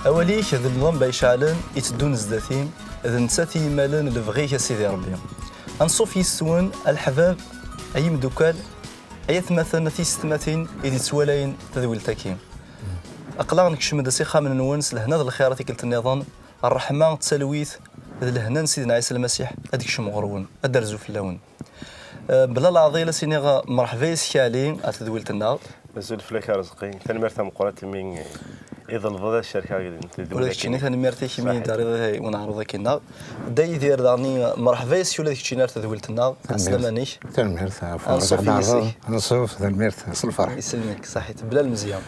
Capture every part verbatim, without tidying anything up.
Awal-ik d llamba iceɛlen, itteddun zdat-i, d nettat i yemmalen lebɣi-k a Sidi Ṛebbi. Anṣuf yis-wen, a leḥbab, ay imeddukal, ay atmaten, a tiyessetmatin i d-ittwalayen tadwilt-agi. Aql-aɣ nekcem-d s ixxamen-nwen s lehna d lxiṛ tikkelt-nniḍen, ṛṛeḥma d talwit d lehna n Sidna Ɛisa Lmasiḥ ad d-kcem ɣur-wen, ad d-rzu fell-awen. Eh, bla leɛḍil, a s-iniɣ merḥba yes-k a Ɛli, ar tedwilt-nneɣ. Azul fell-ak a Rezqi, tanemmirt tameqqrant imi i ḍelbeḍ ad cerkeɣ deg tedwilt-agi. Ula d keččini tanemmirt-ik imi d-terriḍ i uneɛruḍ-agi-nneɣ. Dda Yidir daɣen, merḥba yes-k ula d keččini ar tedwilt-nneɣ. Ɛeslama-nnek. Tanemmirt ɣef anṣuf yes-k. Anṣuf, tanemmirt s lferḥ. Isellem-ik, ṣaḥit, bla lemzeyya.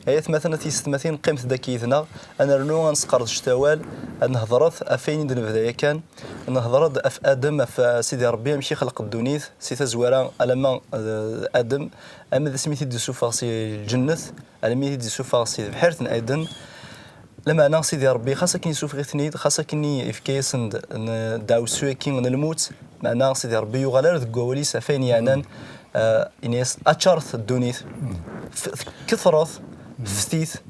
Ay atmaten, a tiyessetmatin, qqimet-d akka yid-neɣ, ad nernu, ad nesqerdec awal, ad nehḍret ɣef wayen i d-nebda yakan. Nehḍer-d ɣef Adem, ɣef, eh, Sidi Ṛebbi, amek i xelq ddunit, si tazwara alamma, eh, Adem, ama d asmi i t-id-issufeɣ si lǧennet, alammi i t-id-issufeɣ si tebḥirt n Ɛiden. Lameɛna Sidi Ṛebbi, xas akken issufeɣ-iten-id, xas akken ifka-yasen-d n-, ddeɛwessu-agi n lmut, meɛna Sidi Ṛebbi yuɣal ar deg wawal-is ɣef wayen yeɛnan, eh, ini-as, aččaret ddunit, f-, ketret, ftit,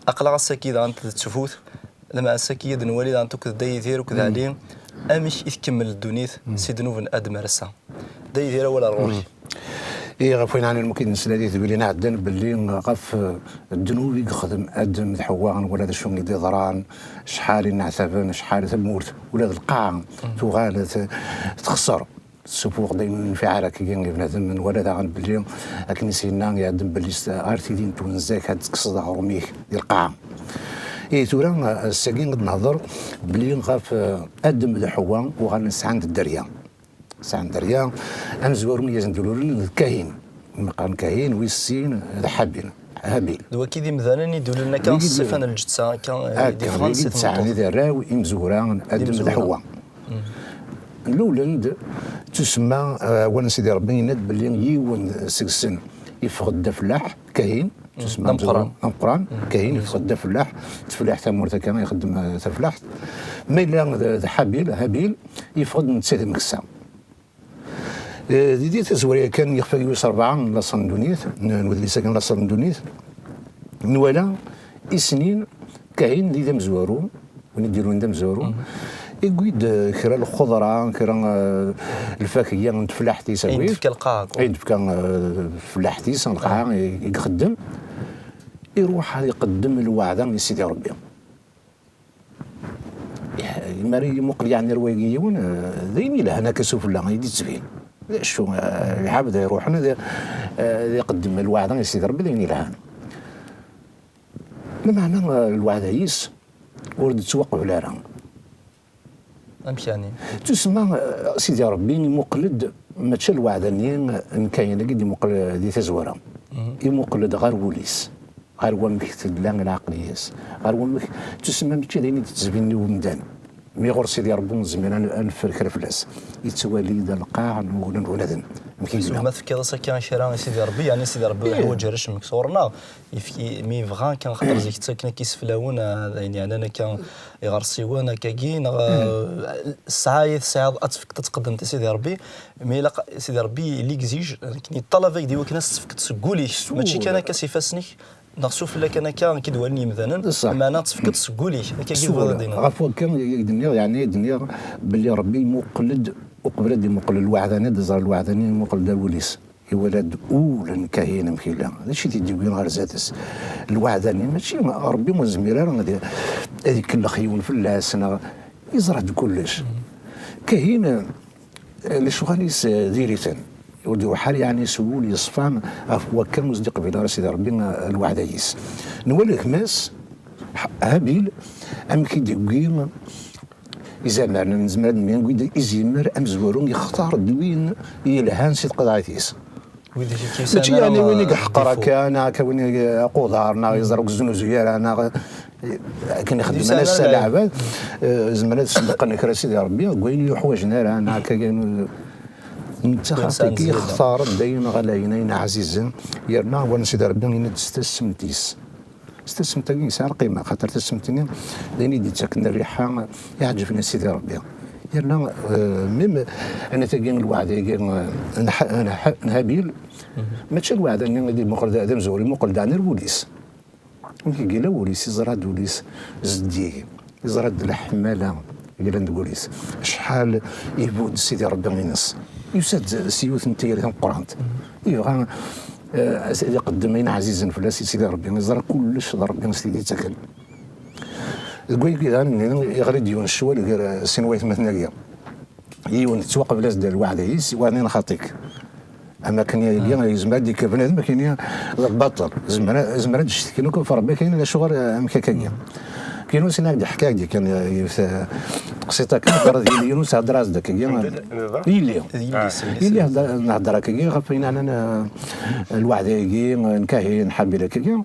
aql-aɣ ass-agi daɣen d ttbut. Lameɛna ass-agi ad nwali daɣen akked Dda Yidir akked Ɛli amek i tkemmel ddunit si ddnub n Adem ar ass-a. Dda Yidir, awal ar ɣur-k. I ɣef wayen ɛnan, mumkin nesla di tedwilin iɛeddan belli ɣef, eh, ddnub i yexdem Adem d Ḥewwa, nwala d acu i d-iḍran, acḥal i nneɛtaben, acḥal tamurt, ula d lqaɛa tuɣal t-, texṣer. Tessufuɣ-d ayen ur yenfiɛ ara akkagi i bnadem. Nwala daɣen belli akken i s-yenna i Adem belli s-, ar tidi n twenza-k ad tekkseḍ aɣrum-ik di lqaɛa. Ihi tura, ass-agi ad nehḍer belli ɣef, eh, Adem d Ḥewwa uɣalen sɛan-d dderya. Sɛan dderya, amezwaru i asen-d-ululen d Kahin. Mi qqaren Kahin, wis sin d Ḥabil. Habil. D wagi d imdanen i d-ululen akka s ṣṣifa n lǧetta, akka, eh, i d-iffɣen si tmeṭṭut. Wigi d sɛan d arraw imezwura n Adem d Ḥewwa. Lulen-d, ttusemma, eh, awal n Sidi Ṛebbi yenna-d belli yiwen seg-sen yeffeɣ-d d afellaḥ, Kahin, ttusemma d ameqqran. Ameqqran, Kahin yeffeɣ-d d afellaḥ, teflaḥ tamurt akka, ixeddem, eh, tafellaḥt. Ma yella d, d Ḥabil, Habil, yeffeɣ-d netta d ameksa. Eh, di, di tazwara yakan, yexfa yiwis rebɛa n laṣel n ddunit, n, n wedlis-agi n laṣel n ddunit, nwala isnin Kahin d amezwaru, win i d-ilun d amezwaru, iwwi-d, eh, kra n lxeḍra, kra, eh, lfakya n teflaḥt-is. Ayen d-tefka lqaɛa, quoi. Ayen d-tefka, eh, tfellaḥt-is, lqaɛa i, i ixeddem, iruḥ ad iqeddem lweɛda i Sidi Ṛebbi. Mi ara imuqel yeɛni ar wagi yiwen, eh, d ayen yelhan akka sufella i d-ittbin. D acu, eh, lɛebd iruḥen ad, eh, ad iqeddem lweɛda i Sidi Ṛebbi, d ayen yelhan. Lameɛna, eh, lweɛda-is ur d-tettwaqbel ara. Amek yeɛni? Tusemma, eh, Sidi Ṛebbi imuqel-d mačči lweɛda-nni n Kayin-agi i d-imuqel di tazwara. Imuqel-d ɣer wul-is. Ɣer wamek tella lɛeqliya-s, ɣer wamek tusemma, mačči d ayen i d-ttbin i umdan. Mi ɣur Sidi Ṛebbi ur nezmir ad n-, ad neffer kra fell-as. Yettwali-d lqaɛ n uglan n unadem. Amek i yella? Ma tefkiḍ-as akka kra i Sidi Ṛebbi, yeɛni Sidi Ṛebbi ur yeḥwaǧ ara cemmek sɣur-neɣ. Yefki, mi yebɣa kan, axaṭer zik ttaken akka iseflawen, ah, d ayen yeɛnan akka iɣersiwen, akkagi, neɣ, ah, ssaɛa i tesɛiḍ ad tefkeḍ, ad tqeddmeḍ i Sidi Ṛebbi, mi ilaq Sidi Ṛebbi il exige, akken yeṭṭalab-ak-d i wakken ad s-tefkeḍ seg wul-ik, mačči kan akka s ifassen-ik, neɣ sufella kan akka, akka i d-walin yimdanen, meɛna ad tefkeḍ seg wul-ik, akka i yebɣa ad d-iniḍ. Ɣef wakka i d-nniɣ, yeɛni i d-nniɣ belli Ṛebbi imuqel-d, uqbel ad imuqel lweɛda-nni, ad iẓer lweɛda-nni, imuqel-d ar wul-is. Iwala-d ul n Kahin amek yella. D acu i t-id-yewwin ɣer zdat-s? Lweɛda-nni, mačči Ṛebbi ur nezmir ara ad, ad ikellex yiwen fell-as, neɣ yeẓra-d kullec. Kahin, eh, lecɣal-is, eh, diri-ten. Ur d-iruḥ ara, yeɛni, s wul yeṣfan ɣef wakka ur s-d-iqbil ara Sidi Ṛebbi, eh, lweɛda-is. Nwala gma-s, Habil, amek i d-yewwi izamaren, nezmer ad nini, wid i zimer amezwaru yextar-d win yelhan si tqeḍɛit-is. Mačči yeɛni win i yeḥqer akka, neɣ akka win i aquḍar, neɣ yeẓra ur yeznuzuy ara, neɣ akken ixeddem ala ssa leɛbad, eh, zemren ad sneqen kra Sidi Ṛebbi deg wayen yuḥwaǧen ara, neɣ akka. Netta xaṭi yextar-d ayen ɣalayen, ayen ɛzizen, yerna awal n Sidi Ṛebbi yenna-d s tassemt-is. S tassemt-agi yesɛa lqima, xaṭer tassemt-nni d ayen i d-yettaken rriḥa iɛeǧben i Sidi Ṛebbi. Yerna, eh, mim anat-agi n lweɛda-agi, eh, n Ḥ-, n Ḥ-, n Habil, mačči lweɛda-nni i d-imuqel d, d amezwaru, imuqel daɣen ar wul-is. Amek i yella wul-is, iẓra-d wul-is zeddig, iẓra-d leḥmala yellan deg wul-is. Acḥal ibudd Sidi Ṛebbi ines. Yusa-d s yiwet n tayri tameqqrant. Yebɣa, eh, ad iqeddem ayen ɛzizen fell-as i Sidi Ṛebbi. Iẓra kullec d Ṛebbi s t-id-ittaken. Deg wayagi daɣen, nniḍen, yeɣli-d yiwen ccwal gar, eh, sin waytmaten-agi. Yiwen tettwaqbel-as-d lweɛda-is, waɛdin xaṭi-k. Am akken yagi yezmer ad d-yekker bnadem akken i d lbaṭel. Zemren, zemren ad d-cetkin akk ɣef Ṛebbi akken d acuɣer, eh, amek akkagi. Kinu sin ak-d-ḥka ak-d-yekker, eh, yiwet, eh, teqsiṭ akken, teqreḍ yili Yunus, hedder-as-d akkagi. Yili. Yili, hedder-, nehder akkagi ɣef wayen ɛnan, eh, lweɛda-agi, eh, n Kahin, Habil akkagi.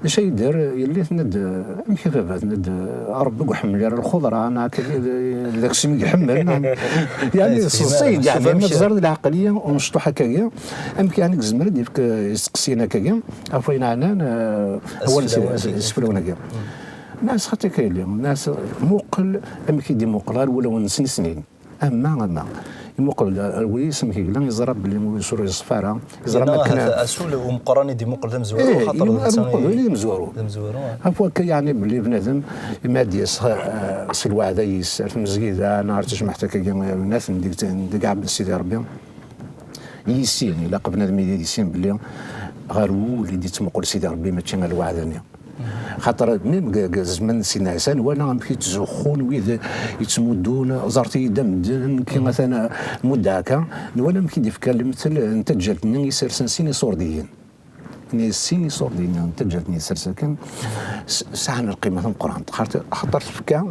D acu ay yedder yelli, tenna-d, "Amek a baba?" Tenna-d, "A Ṛebbi ur iḥemmel ara lxeḍra, neɣ akka d, d aksum i iḥemmel." Yeɛni, teṣṣeṣṣi-d, yeɛni, ma tẓer d lɛeqliya umecṭuḥ akkagi, amek yeɛni yezmer ad d-yefk isteqsiyen akkagi, ɣef wayen ɛnan, eh, awal n iseflawen-agi. Nnas xaṭi-k a yelli, nnas muqel amek i d-imuqel ɣer wulawen-nsen i snin. Ama, ama. Imuqel-d ar wul-is amek yella, yeẓra belli wul-is ur yeṣfa ara, yeẓra ma akken asul umeqqran i d-imuqel d amezwaru, eh, xaṭer d netta i d amezwaru. D amezwaru, ah. Ɣef wakka, yeɛni belli bnadem, imi ad d-yas, eh, s lweɛda-is ar tmezgida, neɣ ar tejmaɛt akkagi, eh, n deg, deg ɛebd Sidi Ṛebbi, yissin, ilaq bnadem ad yissin belli ɣer wul i d-ittmuqul Sidi Ṛebbi, mačči ar lweɛda-nni. Xaṭer, même deg, deg zzman n Sidna Ɛisa, nwala amek i ttzuxxun wid yettmuddun, ẓret-iyi-d a medden, nekki atan muddeɣ akka. Nwala amek i d-ifka lemtel n taǧǧalt-nni i sersen sin iṣurdiyen. Nni sin iṣurdiyen n taǧǧalt-nni i sersen kan, s-, sɛan lqima tameqqrant. Xaṭer, xaṭer tefka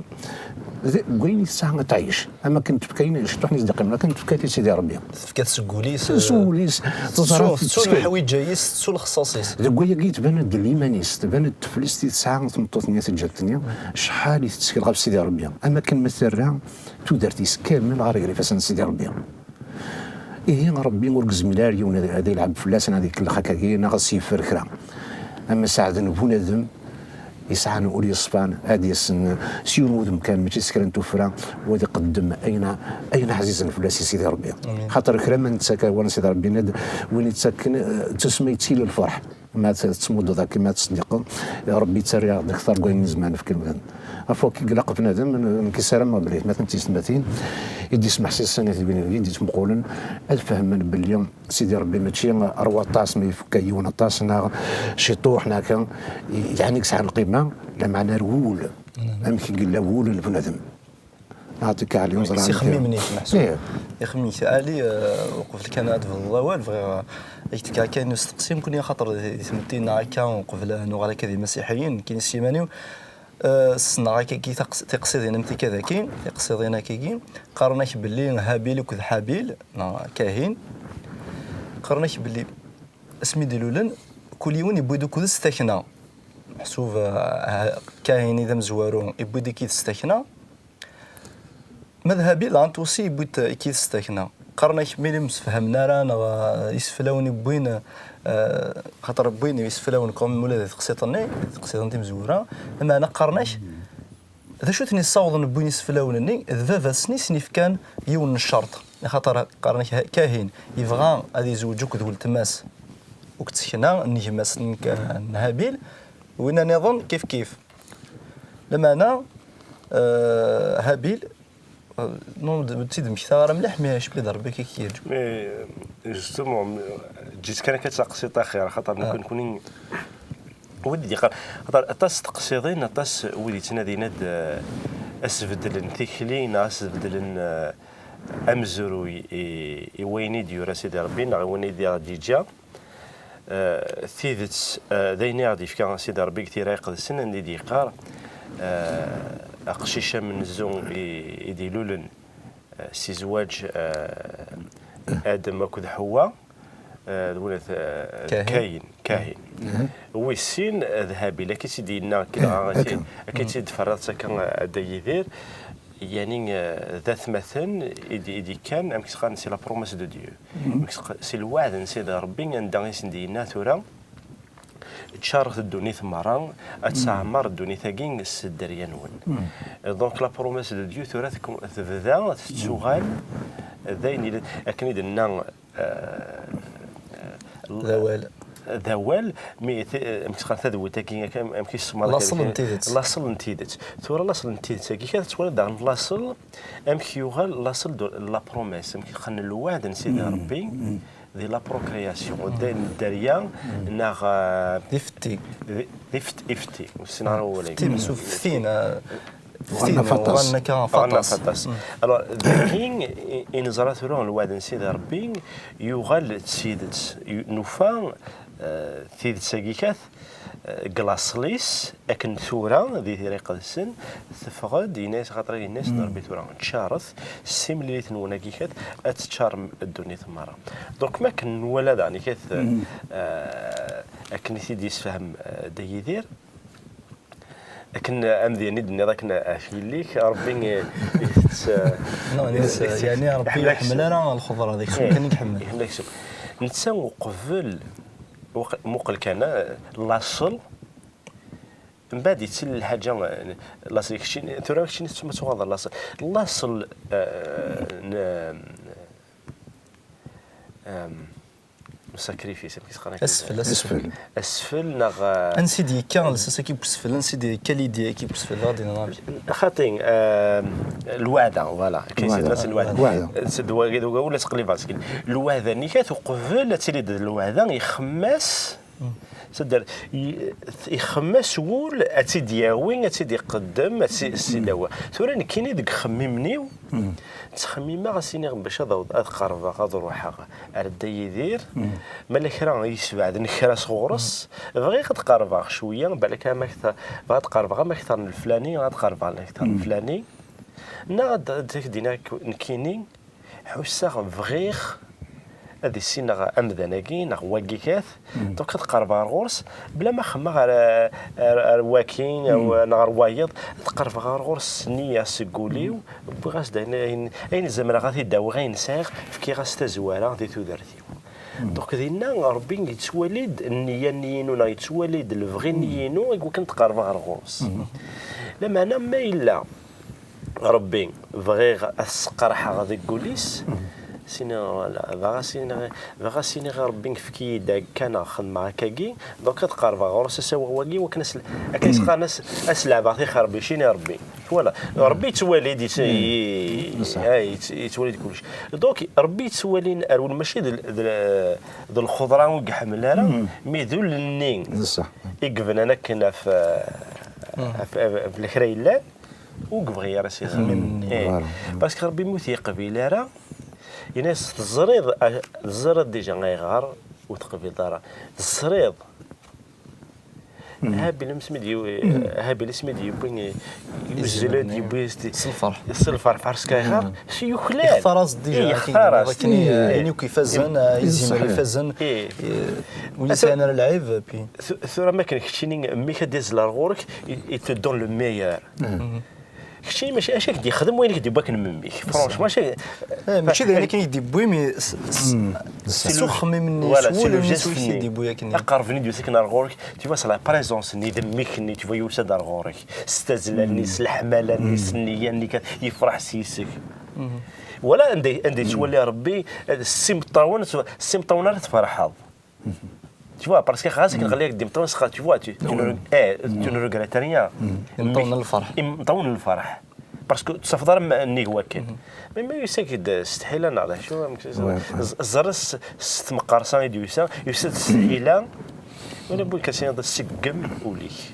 d, deg wayen i tesɛa ad tɛic. Am akken tefka ayen ciṭuḥ-nni s-d-iqqimen, akken tefka-t i Sidi Ṛebbi. Tefka-t seg wul-is, seg wul-is, teẓra, tettu, tettu lḥawayeǧ-is, tettu lexṣaṣ-is. Deg wayagi tban-d liman-is, tban-d teflest i tesɛa tmeṭṭut-nni taǧǧalt-nni, acḥal i tettkel ɣef Sidi Ṛebbi. Am akken ma terra tudert-is kamel ɣer gar ifassen n Sidi Ṛebbi. Ihi Ṛebbi ur gezmil ara yiwen ad, ad ilɛeb fell-as, neɣ ad ikellex akkagi, neɣ ad s-yeffer kra. Ama seɛden bunadem, yesɛan ur yeṣfan, ad yasen s yiwen wudem kan, mačči s kra n tuffra, u ad iqeddem ayen, ayen ɛzizen fell-as i Sidi Ṛebbi. Amin. Xaṭer kra ma nettak awal n Sidi Ṛebbi, yenna-d, win ittakken, eh, d tussma yettili lferḥ. Ma t-, tettmuddeḍ akka, ma tettseddiqeḍ, Ṛebbi yettarra-aɣ-d akteṛ n wayen nezmer nefk i medden. Ɣef wakka, ilaq bnadem, n-, nekk ssarameɣ belli atmaten d tiyessetmatin i d-ismeḥsisen i d-yettmuqulen, ad fehmen belli Sidi Ṛebbi mačči ar waṭas ma yefka yiwen aṭas neɣ ciṭuḥ neɣ akka, yeɛni i yesɛan lqima, lameɛna ar wul, amek i yella wul n bnadem. Neɣ d akka, Ɛli, ur ẓriɣ. Ixemmimen-ik, meḥsub. Ixemmimen-ik. Ɛli, eh, uqbel kan ad tbeddeḍ awal, bɣiɣ, eh, ad k-d-fkeɣ kan usteqsi, nekkni axaṭer di, di tmetti-nneɣ akka, uqbel ad nuɣal akka d imasiḥiyen, nekkini s yiman-iw, eh, ssneɣ akkagi taqs-, tiqsiḍin am tikadaki, tiqsiḍin akkagi, qqaren-ak belli Habil akked Habil, neɣ Kahin, qqaren-ak belli asmi d-lulen, kul yiwen yewwi-d akked-s takna. Meḥsub, eh, Kahin i d amezwaru, yewwi-d akked-s takna. Ma d Habil, antusi yewwi-d akked-s takna. Qqaren-ak mi ur msefhamen ara, neɣ, eh, iseflawen i wwin, eh, xaṭer wwin iseflawen, comme ula di teqsiṭ-nni, teqsiṭ n timezwura, lameɛna qqaren-ak, d acu ten-yessawḍen wwin iseflawen-nni? D baba-tsen i sen-ifkan yiwen n ccerṭ. Axaṭer qqaren-ak ha-, Kahin yebɣa ad yezweǧ akked weltma-s, akked tekna n gma-s n K-, n Habil, winna nniḍen kif kif. Lameɛna, eh, Habil, eh, non, d-, ur tt-id-mmektaɣ ara mliḥ, mi acbi d Ṛebbi i k-yerǧu. Mais, justement, ǧǧet kan akka d taqsiṭ axir, axaṭer nekkni, nekkni Wid d-yeqqar, xaṭer aṭas n teqsiḍin, aṭas n wid yettnadin ad, eh, ad sbeddlen tikli, neɣ ad sbeddlen, eh, amezruy i, i wayen i d-yura Sidi Ṛebbi, neɣ i wayen i d-aɣ-d-yeǧǧa. Eh, tidet, eh, d ayen i aɣ-d-yefka Sidi Ṛebbi deg Tira Iqedsen, anda i d-yeqqar, eh, aqcic amenzu i, i d-ilulen, eh, si zzwaǧ, eh, Adem akked Ḥewwa, eh, d win, eh, Kahin. Kayin, Kahin. Wis sin, eh, d Habil, akka i tt-id-yenna, akka, eh, dɣa, akka, akka i tt-id-tferriḍ akka, eh, a Dda Yidir, yani, eh, d atmaten i d-, i d-ikkan, amek s-qqaren, c'est la promesse de Dieu. Amek s-q-, si lweɛd n Sidi Ṛebbi, anda i sen-d-yenna tura, ttcaret ddunit merra, ad teɛmer ddunit-agi s dderya-nwen. Donc, la promesse de Dieu, tura tku-, tebda, tettuɣal, d ayen yellan, akken i d-nenna, eh, d awal. d awal, mi t- amek ttqan tadwilt-agi, amek i semmaḍ laṣel n tidet. Laṣel n tidet. Tura laṣel n tidet-agi, kra tettwaliḍ daɣen laṣel, amek yuɣal laṣel de la promesse, amek qqen lweɛd n Sidi Ṛebbi di la procréation, d dderya neɣ, eh, d ifetti. D ifetti, ur ssineɣ ara wawal-agi. Ifetti, mesu ftin, eh, ftin, uɣalen akka faṭas. Alors, dagi i neẓra tura lweɛd n Sidi Ṛebbi yuɣal d tidet, nufa, eh, tidet-agi kat, eh, deg laṣel-is, akken tura di Tira Iqedsen teffeɣ-d, yenna-yas, axaṭer yenna-yas Ṛebbi tura, ččaret s timlilit-nwen-agi kat, ad teččarem ddunit merra. Donc, mi akken nwala daɣen kat, eh, akken i t-id-yessefhem, eh, Dda Yidir, akken amedya-nni d-tenniḍ akken ɣef yelli-k, Ṛebbi itett, eh, yeɛni Ṛebbi ur iḥemmel ara lxeḍra, d aksum kan i iḥemmel. Iḥemmel aksum. Netta uqbel, muqel kan, eh, laṣel, mbeɛd yettili lḥaǧa, eh, laṣel, keččini, tura keččini tettum ad tuɣaleḍ ɣer laṣel. Laṣel, eh, n, em, sacrifice, amek i s-qqaren akken? Asfel, asfel. Asfel. Asfel neɣ, eh, ansi d-yekka lsas-agi n usfel, ansi d-yekka l'idée-agi n usfel, ad d-iniḍ amek? Xaṭi, eh, lweɛda, voilà. Akken i s-yenna lweɛda. Lweɛda. S-, d wagi, d wagi, ula s qliba, s-, lweɛda-nni kat uqbel ad tili d lweɛda, ixemmas, c'est-à-dire, i-, ixemmas wul ad tt-id-yawi, ad tt-id-iqeddem, ad tt-, ad tt-id-yawi. Tura nekkini deg ixemmimen-iw, ttxemmimeɣ ad s-iniɣ bac ad awḍ-, ad qerbeɣ, ad ruḥeɣ ar Dda Yidir, ma la kra yesbeɛden kra sɣur-s, bɣiɣ ad qerbeɣ cwiya, balak am akter, bɣiɣ ad qerbeɣ am akter n leflani, ad qerbeɣ am akter n leflani, neɣ ad, ad ak-d-iniɣ nekkini, ḥusseɣ bɣiɣ ad issineɣ amdan-agi neɣ wagi kat, donc ad qerbeɣ ar ɣur-s, bla ma xemmeɣ ar, ar, ar waki, neɣ ar wayeḍ, ad qerbeɣ ar ɣur-s s nniya seg wul-iw, wwiɣ-as-d ayen, ayen, ayen zemreɣ ad t-id-awiɣ, ayen sɛiɣ, fkiɣ-as tazwara di tudert-iw. Donc dinna, Ṛebbi yettwali-d nniya-nni-inu, neɣ yettwali-d lebɣi-nni-inu, i wakken ad qerbeɣ ar ɣur-s. Lameɛna ma yella Ṛebbi, bɣiɣ ad s-qerḥeɣ deg wul-is, sini, voilà, bɣiɣ ad s-iniɣ, bɣiɣ ad s-iniɣ i Ṛebbi, efk-iyi-d akka neɣ xedmeɣ akkagi, donc ad qerbeɣ ɣur-s asawaɣ-agi, wakken ad s-, akken i s-qqaren, ad s-, ad s-leɛbeɣ tixerbicin i Ṛebbi. Voilà. Ṛebbi yettwali-d, yett-, i-, ay, yett-, yettwali-d kullec. Donc, Ṛebbi yettwalin rwel mačči d l-, d l-, d lxeḍra ur iḥemmel ara, mi d ul-nni i yebnan akken ɣef, ɣef, ɣef, ɣef lekra yellan, ur yebɣi ara s ixemmimen-nni. Eh, voilà. Parce que Ṛebbi mi ur t-yeqbil ara, yenna-yas, teẓriḍ, a-, teẓriḍ déjà ayɣer ur teqbileḍ ara. Teẓriḍ. Habil asmi d-yewwi, Habil asmi d-yewwi, yuzzel-d, yewwi s lferḥ. S lferḥ, parce que ayɣer? Si yuklal. Ixtar-as-d déjà, eh, akken ixtar-as. Akken i, eh, ayen akk ifazen, eh, izimer ifazen, eh, ur yesɛin ara lɛib, puis. Tu-, tura ma akken keččini, mmi-k ad d-yazzel ar ɣur-k, il, il te donne le meilleur. Keččini mačči acu ak-d-yexdem wayen i k-d-yewwi akken memmi-k. Franchement, acu ak-, eh, mačči d ayen akken i k-d-yewwi, mais s, s, s uxemmim-nni, voilà, s wul-nni, s wul-nni i k-d-yewwi akken. Aqerb-nni d-yusa akken ar ɣur-k, tu vois, c'est la présence-nni, d mmi-k-nni, tu vois, yusa-d ar ɣur-k. S tazzla-nni, s leḥmala-nni, s nniya-nni, kan yefreḥ s yis-k. Voilà, anda, anda yettwali Ṛebbi, eh, s imeṭṭawen, s imeṭṭawen ara tferḥeḍ. Tu vois, parce que xas akken ɣliɣ d imeṭṭawen, tu vois, tu, tu ne, eh, tu ne regrettes rien. Imeṭṭawen n lferḥ. Imeṭṭawen n lferḥ. Parce que ur tessafeḍ ara nnig wakken. Mais ma yusa-k-d s tḥila neɣ d acu, amek, ẓ-, ẓer s, s tmeqqersa i d-yusa, yusa-d s tḥila, wala bu-, kas-, tseggem ul-ik.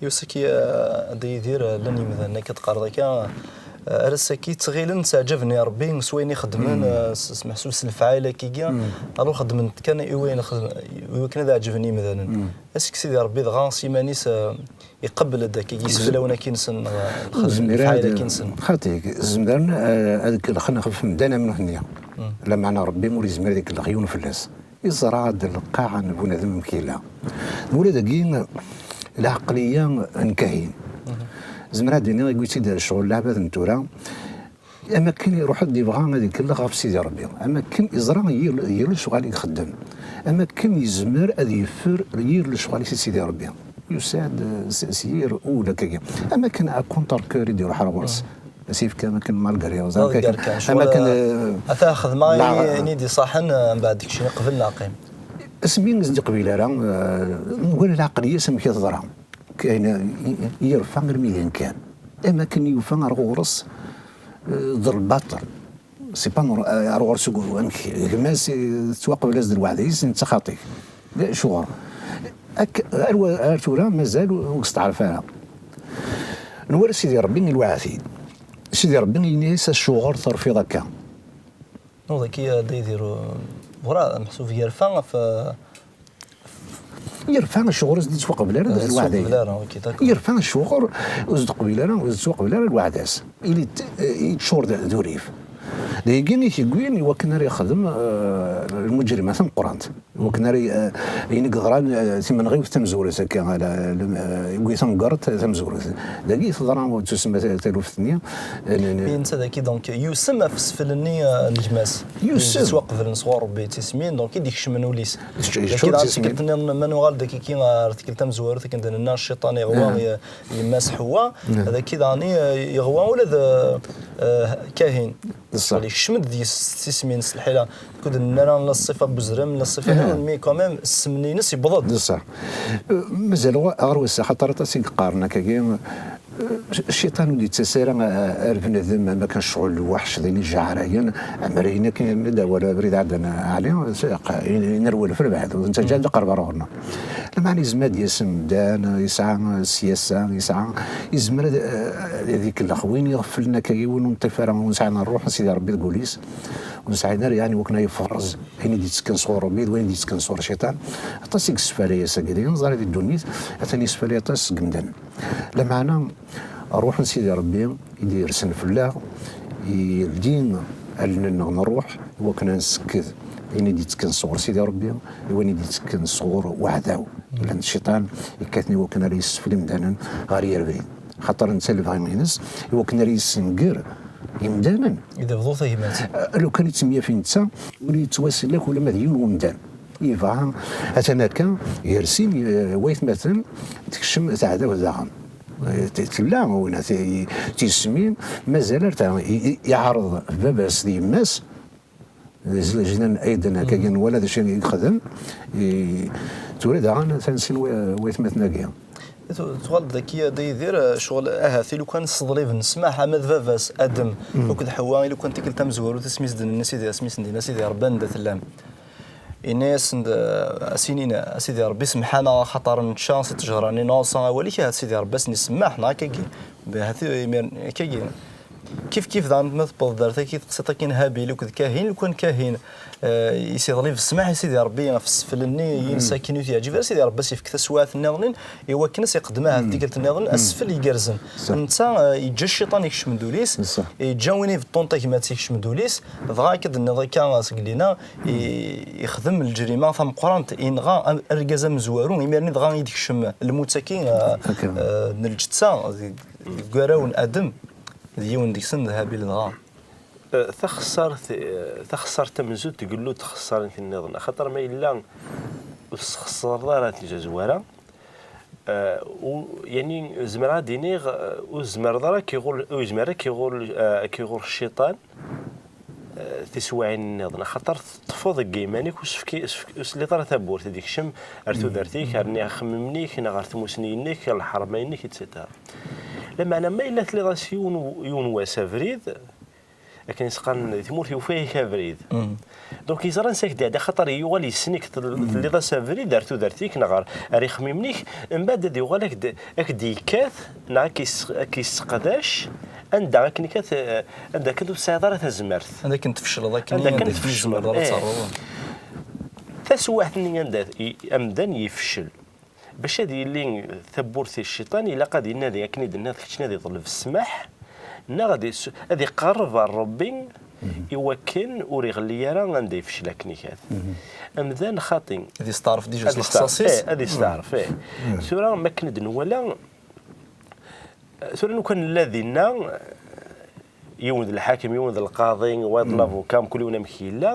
Yusa-k, eh, Dda Yidir, eh, llan yimdanen akka teqqareḍ akka, eh, ar ass-agi ttɣilen tteɛǧaben i Ṛebbi s wayen i xeddmen, eh, s, s meḥsub s lefɛayel akkagi, alors xeddmen-t kan i wayen xedm-, i wakken ad ɛeǧben i yimdanen. Est-ce que Sidi Ṛebbi dɣa s yiman-is, eh, iqebbel-d akkagi iseflawen akkin-nsen, neɣ lefɛayel akkin-nsen? Xaṭi, zemren, eh, ad kellxen ɣef medden am nutni. Lameɛna Ṛebbi ur yezmir ad ikellex yiwen fell-as. Iẓra-d lqaɛa n bunadem amek yella. Ula dagi, lɛeqliya n kahin. Zemreɣ ad d-iniɣ, yewwi-tt-id ccɣel n leɛbad n tura, am akken iruḥ-d yebɣa ad ikellex ɣef Sidi Ṛebbi, am akken iẓra yir, yir lecɣal i ixeddem, am akken yezmer ad yeffer yir lecɣal-is i Sidi Ṛebbi. Yusa-d s, s yir ul akkagi. Am akken à contre-cœur i d-iruḥ ar ɣur-s. As-yefka am akken malgré, am akken, am akken, eh, ata xedmeɣ ayen i d-iṣaḥen, eh, mbeɛd keččini qbel neɣ qqim. Asmi i s-d-iqbil ara, eh, nugar lɛaqel-is amek i teḍra. Kayen i- i- yerfa armi d ayen kan. Am akken yufa ar ɣur-s, eh, d lbaṭel. C'est pas nor-, eh, ar ɣur-s ugu-, amek gma-s, eh, tettwaqbel-as-d lweɛda-is, netta xaṭi. D acuɣer? Ak-, ar wa- ar tura mazal ur yesteɛref ara. Nwala Sidi Ṛebbi i lweɛd-in. Sidi Ṛebbi yenna-yas acuɣer terfiḍ akka? Non, dagi a Dda Yidir, ur-, werɛad, meḥsub yerfa ɣef, eh, Yerfa acuɣer ur s-d-yettwaqbel ara d lweɛda-ines. Yettwaqbel ara, ok, d'accord. Yerfa acuɣer ur s-d-teqbil ara, ur s-d-yettwaqbel ara lweɛda-s. Ili t-, eh, yeččur d d urrif. D ayagi i t-yewwin i wakken ara yexdem, eh, lmuǧrima tameqqrant. I wakken ara y-, eh, ayen i yeḍran, eh, timenɣiwt tamezwarut akka, ala, lem-, eh, yewwi tamgerḍt tamezwarut. Dagi i teḍra, ur tusemma ta- taluft-nni, eh, n- n- Mi netta dagi, donc, yusem ɣef usfel-nni, eh, n gma-s. Yusem. Yettwaqeblen sɣur Rebbi d tismin, donc i d-ikecmen ul-is. Yečč- Dagi yeččur d daɣen tismin. Tikkelt nniḍen, ma nuɣal-d akka ar tikkelt tamezwarut, akken d-nenna cciṭan iɣwa, ah, i- yemma-s Ḥewwa, ah, dagi daɣen i- iɣwa ula d, eh, Kahin. D ṣṣeḥ. Yekcem-d deg-s s tismin s lḥila. Kud nnan la ṣṣifa n uzrem, la ṣṣifa nniḍen, mais quand même, ssem-nni-ines yewweḍ-d. D ṣṣeḥ. Mazal ɣ-, ɣer wass-a, xaṭer aṭas i yeqqaren akkagi, eh, cciṭan ur d-yettas ara, eh, ar bnadem, am akken ccɣel lweḥc d ayen ijeɛrayen, amer ayen akken mi d-awal abrid ɛeddan ɛli, nerwel f lbeɛd, ur nettaǧǧa ad d-iqerreb ar ɣur-neɣ. Lameɛna yezmer ad d-yas umdan, yesɛa ssyasa, yesɛa, yezmer ad, eh, ad ikellex win iɣeflen akka yiwen ur neṭṭif ara, ur nesɛi ara ṛṛuḥ n Sidi Ṛebbi deg wul-is, ur nesɛi ara, yeɛni, wakken ad yefrez ayen i d-yettekken sɣur Ṛebbi d wayen i d-yettekken sɣur cciṭan. Aṭas i yessefalay ass-agi, d ayen neẓra di ddunit, atan yessefalay aṭas seg yimdanen. Lameɛna, ṛṛuḥ n Sidi Ṛebbi i d-yersen fell-aɣ, yeldi allen-nneɣ n ṛṛuḥ, i wakken ad nsekked ayen i d-yettekken sɣur Sidi Ṛebbi, i wayen i d-yettekken sɣur uɛdaw. Llan cciṭan yekkaten i wakken ara yessefl imdanen ɣer yir abrid. Xaṭer netta lebɣi-ines, i wakken ara yessenger imdanen. I d-bḍu tagmat. Eh, lukan i ttemyafi netta, ur yettwasellek ula ma d yiwen wemdan. Yebɣa, atan akka, gar sin, eh, waytmaten, tekcem teɛdawt daɣen. Eh, t-, tella, wina, t-, tismin, mazal ar ta-, i- i- iɛreḍ baba-s d yemma-s, d jnan aiden akka, wala d acu i yexdem, i-, tura daɣen atan sin wa- waytmaten-agi. Tu- tuɣal-d daki a Dda Yidir, eh, ccɣel ahat i lukan sseḍliben ssmaḥ ama d baba-s Adem akked Ḥewwa, i lukan tikkelt tamezwarut asmi s-d-nenna Sidi, asmi s-d-nenna Sidi Ṛebbi anda tellam. Yenna-yasen-d, eh, a s-inin, a Sidi Ṛebbi semḥ-aneɣ axaṭer nečča si ttejra-nni, nɛuṣa awal-ik, ahat Sidi Ṛebbi a sen-isemmeḥ, neɣ akkagi. Ahat imir-, akkagi. Kif kif daɣen ma tewweḍ-d ar taki teqsiṭ-agi n Habil akked Kahin, lukan Kahin, eh, yesseḍlib ssmaḥ i Sidi Ṛebbi ɣef ssfel-nni ines akken ur t-yeɛǧib ara, Sidi Ṛebbi a s-yefk taswiɛt nniḍen i wakken a s-iqeddem ahat tikkelt nniḍen asfel igerrzen. Netta, eh, yeǧǧa cciṭan ikcem-d ul-is, yeǧǧa win ibeṭṭun tagmat ikcem-d ul-is, dɣa akka d-tenniḍ akka seg lina, i- ixdem lǧerima tameqqrant, inɣa am- argaz amezwaru, imir-nni dɣa i d-ikcem lmut-agi, eh, eh, n lǧetta, deg deg warraw n Adem, d yiwen deg-sen d Habil dɣa. Eh, taxessart, eh, taxessart tamenzut tgellu-d txessarin nniḍen, axaṭer ma yella ur tesxeṣreḍ ara tizazwara, eh, u- yani, zemreɣ ad d-iniɣ, eh, ur tezmireḍ ara ad k-iɣul, ur yezmir ara ad k-iɣul, eh, ad k-iɣul cciṭan, eh, tiswiɛin nniḍen, axaṭer teṭṭfeḍ deg yiman-ik, ur s-fki- ur s-, ur s-telliḍ ara tawwurt ad ikcem ar tudert-ik, ar axemmem-ik, neɣ ar tmusni-inek, ar lḥerma-inek, et cetera. Lameɛna ma yella tliḍ-as yiwen, yiwen wass abrid, akken i s-qqaren di tmurt, yufa-yak abrid. Donc yeẓra ansi ak-d-iɛedda, axaṭer yuɣal yessen-ik tel- telliḍ-as abrid ar tudert-ik neɣ ar, ar ixemmimen-ik, mbeɛd ad yuɣal ak-d- ak-d-yekkat neɣ ak-is- ak-yesseqdac anda akken ikat, eh, anda akken ur tesɛiḍ ara tazmert. Anda akken tfecleḍ akken Anda akken anda tfecleḍ, tfecleḍ ara eh. Terreḍ. Taswiɛt-nni anda i- amdan yefcel. Bac ad yili tawwurt i cciṭan, ilaq ad inadi akken i d-tenniḍ keččini ad iḍleb ssmaḥ, neɣ ad is- ad iqerreb ar Ṛebbi i wakken ur iɣelli ara anda yefcel akken ikat. Amdan xaṭi. Ad isteɛref dija s lexṣaṣ-is. Eh, ad isteɛref, eh. Tura, makken i d-nwala, tura lukan nella dinna, yiwen d lḥakem, yiwen d lqaḍi, wayeḍ d lavuka, mkul yiwen amek yella,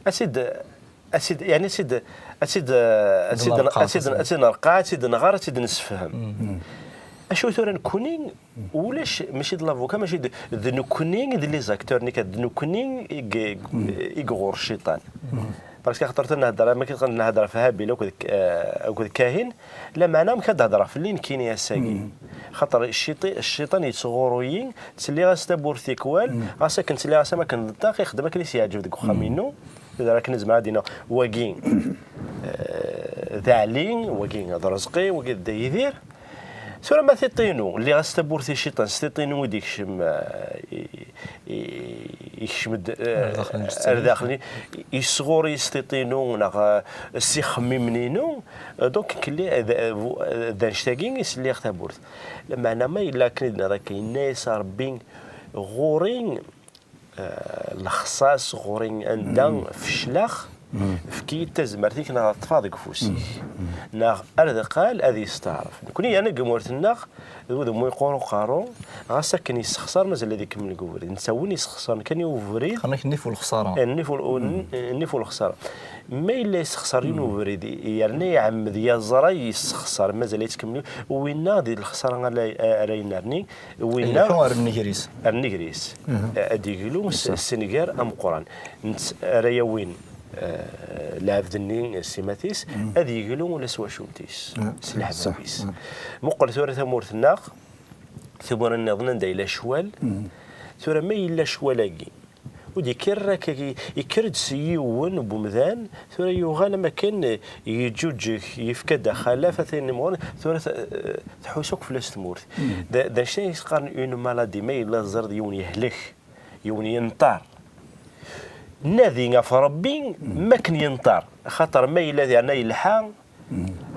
a sid, a sid, yani a sid, a sid, a sid, a sid, a sid nerqeɛ, a sid nɣer, a sid nessefhem. Acu tura nekkni, ulac, mačči d lavuka, mačči d, d nekkni i d les acteurs, nekk d nekkni i g- i ɣur cciṭan. Parce que axaṭer ta nhedder, ma k-, nhedder ɣef Habil akked, eh, akked Kahin, lameɛna amek ad d-hedreɣ fell-i nekkini ass-agi? Xaṭer cciṭi-, cciṭan yettɣuṛṛu-yi, ttselliɣ-as tawwurt tikwal, ɣas akken ttselliɣ-as am akken d ṭṭaq, ixeddem akken i s-yeɛǧeb deg uxxam-inu. Tura akken nezmer ad d-iniɣ, wagi, eh, d Ɛli, wagi d Rezqi, wagi d Dda Yidir. Tura ma tiṭ-inu, lliɣ-as tawwurt i cciṭan, s tiṭ-inu i d-ikcem, eh, i, i, ikcem-d, eh, ar daxel n lǧetta-inu, ar daxel, isɣuri s tiṭ-inu, neɣ, eh, s ixemmimen-inu, eh, donc, kelli, eh, d, eh, bu-, eh, d annect-agi i s-lliɣ tawwurt. Lameɛna ma yella akken i d-nniḍ akka, yenna-yas Ṛebbi, ɣur-i, eh, lexṣaṣ, ɣur-i anda fecleɣ, efk-iyi-d tazmert-ik neɣ ṭṭef-aɣ deg ufus-ik. Neɣ ar deqqal ad yesteɛref. Nekni yerna deg umur-nneɣ, d wudem ur yeqqur uqerru, ɣas akken yessexṣar, mazal ad ikemmel deg ubrid. Netta win yessexṣaren kan i ubrid. Qqaren-ak nnif u lexṣara. Eh, nnif u, u, nnif u lexṣara. Ma yella yessexṣar yiwen ubrid, yerna iɛemmed, yeẓra yessexṣar, mazal ad yettkemmil, winna di lexṣara ara, ara yennerni, winna ileḥḥu ar nnger-is. Ar nnger-is. Ad yeglu s, s nnger ameqqran. Nett-, ara yawin, eh, lɛebd-nni s timat-is, ad yeglu ula s wacult-is, s leḥbab-is. Muqel tura tamurt-nneɣ, timura nniḍen anda yella ccwal. Tura ma yella ccwal-agi, ur d-yekker ara akka, yekker-d s yiwen n umdan, tura yuɣal am akken yeǧǧuǧǧeg, yefka-d axalaf, atan imɣuren, tura t-, tḥus akk fell-as tmurt. D, d acu i s-qqaren une maladie, ma yella teẓriḍ yiwen yehlek, yiwen yenṭer. Nadi ɣef Ṛebbi, m akken yenṭer. Xaṭer ma yella yerna yelḥa,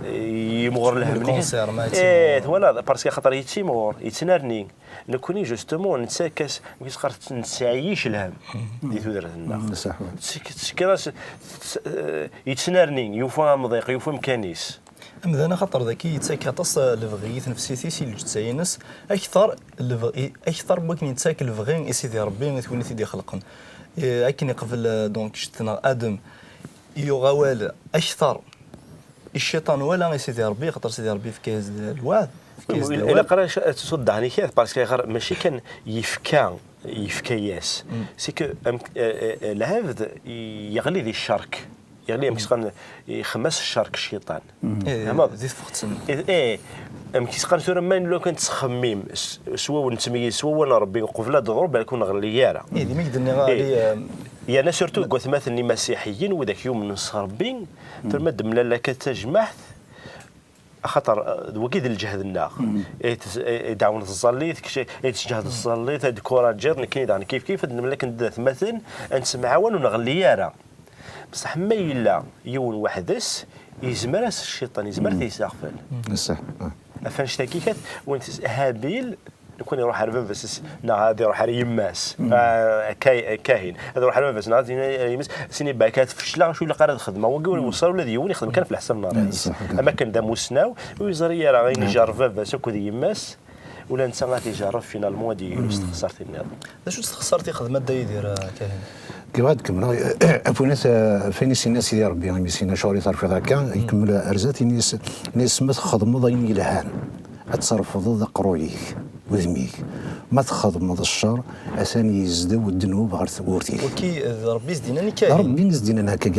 yimɣur lhem-nni. Lkanser, ma eh, twalaḍ, parce que xaṭer yettimɣur, yettnerni. Nekni, justement, nettak-as, mi s-qqar, nettɛeyyic lhem di tudert-nneɣ. Ttek-, tettekkiḍ-as, tett-, eh, yettnerni, yufa amḍiq, yufa amkan-is. Amdan axaṭer daki yettak aṭas, eh, lebɣi i tnefsit-is, i lǧetta-ines, akteṛ lebɣi, akteṛ n wakken yettak lebɣi i Sidi Ṛebbi, i win i t-id-ixelqen. Eh, akken iqbel, eh, donc, ccet-nneɣ Adem, yuɣ awal akteṛ i cciṭan wala i Sidi Ṛebbi, axaṭer Sidi Ṛebbi yefka-yas-d lweɛd, yefka-yas-d awal. Ilaq ara ad tsuddɛen ikat, parce que ɣer, mačči kan yefka, yefka-yas. C'est que, am, eh, eh, lɛebd yeɣli di ccerk. Yeɣli, amek s-qqaren, ixem-as ccerk cciṭan. Eh, tfehmeḍ? Di tfeqt-nni. Eh, eh, amek s-qqaren tura, ma nella kan nettxemmim s, s wawal, nettmeyyiz s wawal n Ṛebbi, uqbel ad d-teḍru, balak ur nɣelli ara. Eh, d imi i d-nniɣ, eh, Ali, eh, yerna surtout deg watmaten imasiḥiyen, widak yumnen s Ṛebbi, tura ma d-mlal akka d tajmaɛt, axaṭer, eh, d wagi d lǧehd-nneɣ. I tez-, i, i d-ɛawneḍ tẓallit, kečč i d-tǧehdeḍ tẓallit, ad d-kuraǧiḍ, nekkini daɣen kif kif, ad nemlal akken d atmaten, ad nettemɛawan ur nɣelli ara. Bṣaḥ ma yella yiwen weḥd-s, yezmer-as cciṭan, yezmer ad t-yesseɣfel. Ṣṣeḥ. Ɣef annect-agi kat, win tis-, Habil, lukan iruḥ ar baba-s, neɣ ad iruḥ ar yemma-s, ah, Kay-, Kahin, ad iruḥ ar baba-s, neɣ ad yini ar yemma-s, sin ibarek, ad fecleɣ, acu ilaq ara ad xedmeɣ, wagi ur iweṣṣa ula d yiwen, ixdem kan ɣef leḥsab n ṛṛay-is. Am akken d amussnaw, ur yeẓri ara ayen ijerreb baba-s akked yemma-s, ula netta ad t-ijerreb, finalement, ad yeglu s texṣart-nniḍen. D acu-tt texṣart i yexdem Dda Yidir, a Kahin? Deg, bɣiɣ ad kemmleɣ, eh, Afunat, eh, f ayen i s-yenna Sidi Ṛebbi, imi s-yenna acuɣer i terfiḍ akka, ikemmel ar zdat, ini-as, ini-as ma txedmeḍ ayen yelhan, ad trefdeḍ aqerruy-ik, udem-ik. Ma txedmeḍ ccer, atan yezdew ddnub ɣer tewwurt-ik. Waki, eh, d Ṛebbi i s-d-yennan akka. Ṛebbi i s-d-yennan akka,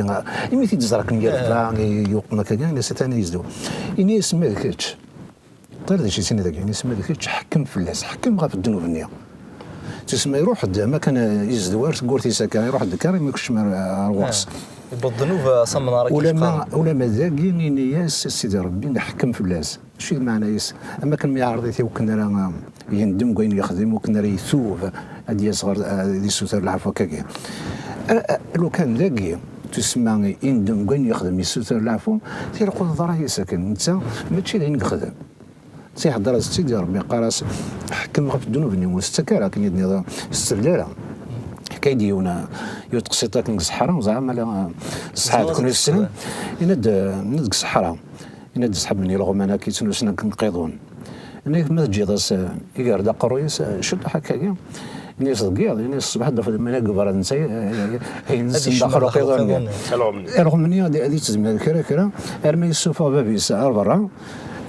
imi t-id-ẓra akken yerfa, yuqem akka, ini-as atan yezdew. Ini-as ma d kečč, ṭṭir d acu i s-yenna dagi, ini-as ma d kečč, ḥkem fell-as, ḥkem ɣef ddnub-nni. Tusma iruḥ-d, ma kan yezdew ar tewwurt-is akka, iruḥ-d akka, imi keččem ar, ar ɣur-s. Yewweḍ ddnub, eh, s amnar akka. Ulamma, ulamma dagi, ini-as Sidi Ṛebbi, ḥkem fell-as. Acu i d lmeɛna-is? Am akken mi iɛreḍ-it i wakken ara, ah, yendem deg wayen yexdem, wakken ara itub, ad d-yas ɣer, ah, ad yessuter leɛfu akkagi. Ah, ah, lukan dagi, tusemma yendem deg wayen yexdem, yessuter leɛfu, tilqu teḍra-yas akken. Netta, mačči d ayen yexdem. Netta ihedder-as-tt-id i Ṛebbi, yeqqar-as, ḥkem ɣef ddnub-nni, ur s-ttak ara, akken i d-nniḍ, ur s-telli ara. Ḥkay-d yiwen, ah, yiwet teqsiṭ akken deg ṣṣeḥra, ẓer ma la, ah, ṣṣeḥra d kunwi tessnem. Yenna-d, ah, yenna-d deg ṣṣeḥra. Yenna-d ṣṣḥab-nni ileɣman akka yettnusun akken qqiḍun. Yenna-yas ma teǧǧiḍ-as, eh, iger-d aqerruy-is, eh, ciṭuḥ akkagi. Yenna-yas deg yiḍ, yenna-yas ṣṣbeḥ ad d-tafeḍ iman-ik deg berra d netta, eh, eh, eh, yenzen daxel uqiḍun-nni. Ileɣman-nni ad, ad yettezmir kra kra, armi yessufeɣ bab-is ar berra,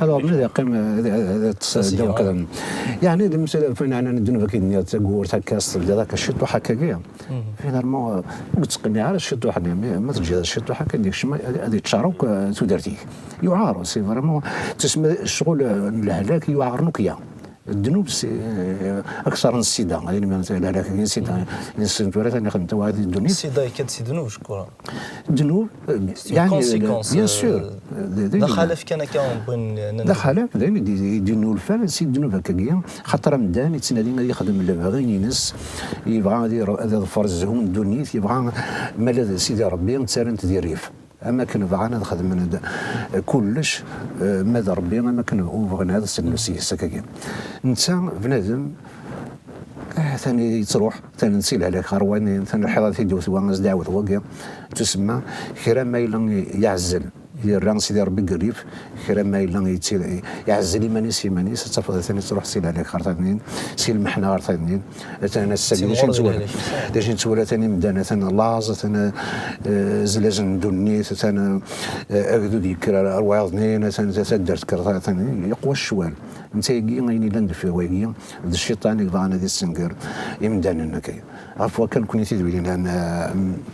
Alors, bnadi yeqqim, eh, eh, eh, ṭṭes-, ddaw qdam. Yeɛni, d amsala, fin, ɛnan ddunub akken nniɣ, tagurt akka, s-, tebdiḍ akka, ciṭuḥ akka-agi. Finalement, eh, ur yettqenniɛ ara ciṭuḥ-nni, mais ma teǧǧiḍ ciṭuḥ akka, ad yekcem, ad, ad yeččar akk, eh, tudert-ik. Yuɛer, c'est vraiment, tusma ccɣel, eh, n lehlak yuɛer akya. Ddnub, c'est, eh, akteṛ n ssida, ayen ma lehlak-agi n ssida, n ssida tura tani xedmet wayeḍ di ddunit. Ssida yekka-d si ddnub, cekkuṛ. Ddnub, eh, yeɛni, conséquence, bien sûr, eh, d, d, d axalaf kan akka n win, d axalaf, d ayen i d-, i d-yennulfan si ddnub akkagi, xaṭer amdan yettnadi ad yexdem lebɣi-ines, yebɣa ad ir-, ad iḍfer zzhu n ddunit, yebɣa ma la d Sidi Ṛebbi ttarran-t di rrif. Am akken bɣan ad xedmen d-, kullec, eh, ma d Ṛebbi, am akken ur bɣin ad sellen s yes akkagi. Netta, bnadem, eh, tani yettruḥ, tani si lehlak ɣer wayen, tani lḥiḍ ad t-id-iwet wa, ad s-d-iɛawed wagi. Tusemma, kra ma yella yeɛzel, yerra Sidi Ṛebbi deg rrif, kra ma yella yetti-, yeɛzel iman-is iman-is, ad tafeḍ atan yettruḥ si lehlak ɣer tanin, si lmeḥna ɣer tanin. Atan ass-agi, d acu nettwala? D acu nettwala? Atan imdanen, atan laẓ, atan, eh, zlazen ddunit, atan, eh, agdud yekker ar, ar wayeḍ-nni, atan ta-, taddart tekker, atan yeqwa ccwal. Netta-agi, ayen yellan deffir wayagi, d cciṭan i yebɣan ad yessenger imdanen akka. Ɣef wakka, nekkni tidwilin, eh,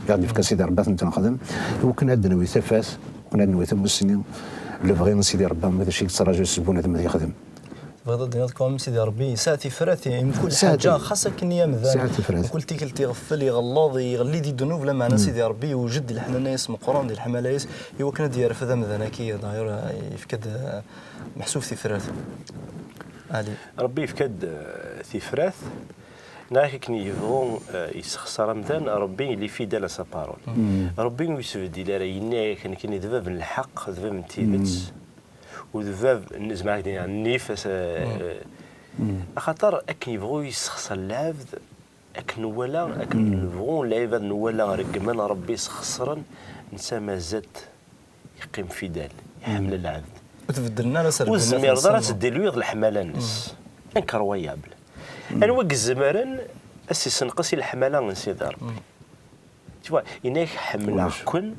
i ɣ-d-yefka Sidi Ṛebbi, ad tent-nexdem, i wakken ad d-nawi tafat, i wakken ad nawi tamussni, lebɣi n Sidi Ṛebbi, ma d acu i yettraǧu seg bunadem ad yexdem. Tebɣiḍ ad d-tiniḍ quand même Sidi Ṛebbi yesɛa tifrat i mkul ḥaǧa, xas akken i amdan, mkul tikkelt iɣeffel, iɣelleḍ, iɣelli di ddnub, lameɛna Sidi Ṛebbi yewjed di leḥnana-is meqqren, di leḥmala-is, i wakken ad d-yerfed amdan-agi, d'ailleurs, yefka-d, eh, meḥsub tifrat. Ali. Ṛebbi yefka-d, eh, tifrat, neɣ akken yebɣu, eh, yessexṣer amdan, Ṛebbi il est fidèle à sa parole. Ṛebbi ur yettbeddil ara, yenna-yak nekkini d bab n lḥeqq, d bab n tidet. U d bab, n-, zemreɣ ad k-d-iniɣ, nnif, as-, eh, axaṭer akken yebɣu yessexṣer lɛebd, akken nwala, akken nebɣu lɛibad nwala reggmen Ṛebbi, sxeṣren, netta mazal-t yeqqim fidèle, iḥemmel lɛebd. Ur tbeddlen ara s reggmen. Ur tezmireḍ ara ad teddiluyeḍ leḥmala-nnes. Incroyable. Anwa i izemren ad s-issenqes i leḥmala n Sidi Ṛebbi? Tu vois, yenna-yak ḥemmleɣ-ken.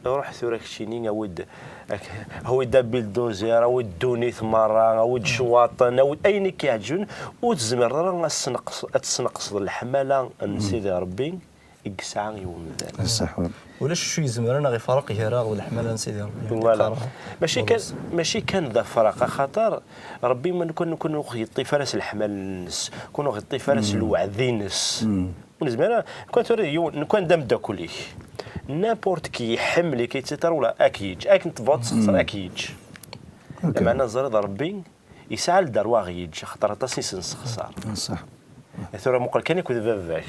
Ruḥ tura keččini, awi-d, ak-, awi-d abilduzer, awi-d ddunit merra, awi-d ccwaṭen, awi-d ayen i k-iɛeǧben, ur tezmireḍ ara ad tesneqs-, ad tesneqseḍ leḥmala n Sidi Ṛebbi i yesɛa i umdan. Ṣṣeḥ. Ulac acu yezemren ad ɣ-iferreq gar-aɣ d leḥmala n Sidi Ṛebbi. Voilà. Mačči kan, mačči kan d afraq, axaṭer Ṛebbi ma nekkni, nekkni ur ɣ-yeṭṭif ara s leḥmala-nnes, nekkni ur ɣ-yeṭṭif ara s lweɛd-ines. Ur nezmir ara, nekkni tura d yiwen, nekkni d ameddakel-ik. N'importe qui iḥemmel-ik, et cetera, wala ad k-yeǧǧ, akken tebɣuḍ tesxeṣreḍ, ad k-yeǧǧ. Lameɛna ẓriḍ Ṛebbi yesɛa lderwa ad ɣ-yeǧǧ, axaṭer aṭas i s-nessexṣar. Ṣṣeḥ. Tura muqel kan akked baba-k.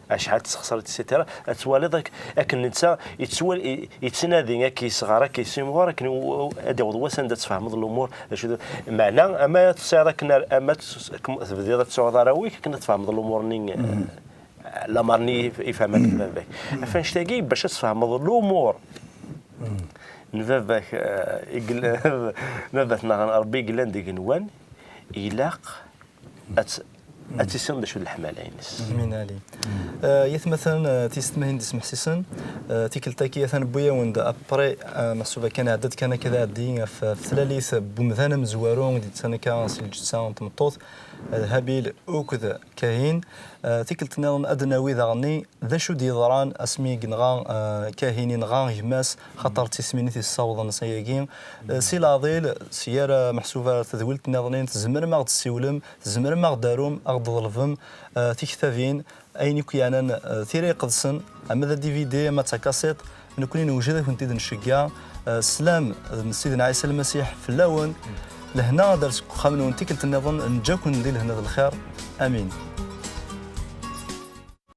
Acḥal tesxeṣreḍ, et cetera. Ad twaliḍ ak-, akken netta yettwal-, i-, yettnadi, ad k-yesɣer, ad k-yessimɣur, akken u-, u-, ad d-yaweḍ wass anda ad tfehmeḍ lumuṛ, d acu d-, meɛna, ama ad tesɛiḍ akken ar-, ama ad tes-, kem-, tebdiḍ ad tesɛuḍ arraw-ik, akken ad tfehmeḍ lumuṛ-nni, eh, lameṛ-nni yef-, yefhem-ak baba-k. Ɣef annect-agi, bac ad tfehmeḍ lumuṛ n baba-k, eh, i yella-, baba-tneɣ Ṛebbi i yellan d igenwan, ilaq ad, ad tissineḍ d acu d leḥmala-ines. Amin, Ali. Eh, yatmaten, eh, tisetmahin d ismeḥsisen, eh, tikkelt-agi atan wwi-yawen-d après, eh, meḥsub akken iɛedda-d kan akka d aɛeddi ɣef, ɣef tlalit n wemdan amezwaru i d-yettan akka si lǧetta n tmeṭṭut, eh, d Habil akked Kahin. Eh, tikkelt nniḍen ad d-nawi daɣenni d acu d-yeḍran asmi i yenɣa, eh, Kahin, yenɣa gma-s, xaṭer d tismin i t-yessawḍen s ayagi. Eh, si leɛḍil, si yir, eh, meḥsub ar tedwilt nniḍen, tzemrem ad ɣ-d-tessiwlem, tzemrem ad ɣ-d-tarum, ad ɣ-d-tḍelbem, eh, tiktabin, ayen akk yeɛnan, eh, Tira Iqedsen, ama d D V D, ama d takaṣiṭ, nekkni newjed ad kent-id-nceggeɛ. Eh, sslam n Sidna Ɛisa Lmasiḥ fell-awen. Lehna ad d-ters deg uxxam-nwen tikkelt nniḍen, neǧǧa-ken di lehna d lxir. Amin.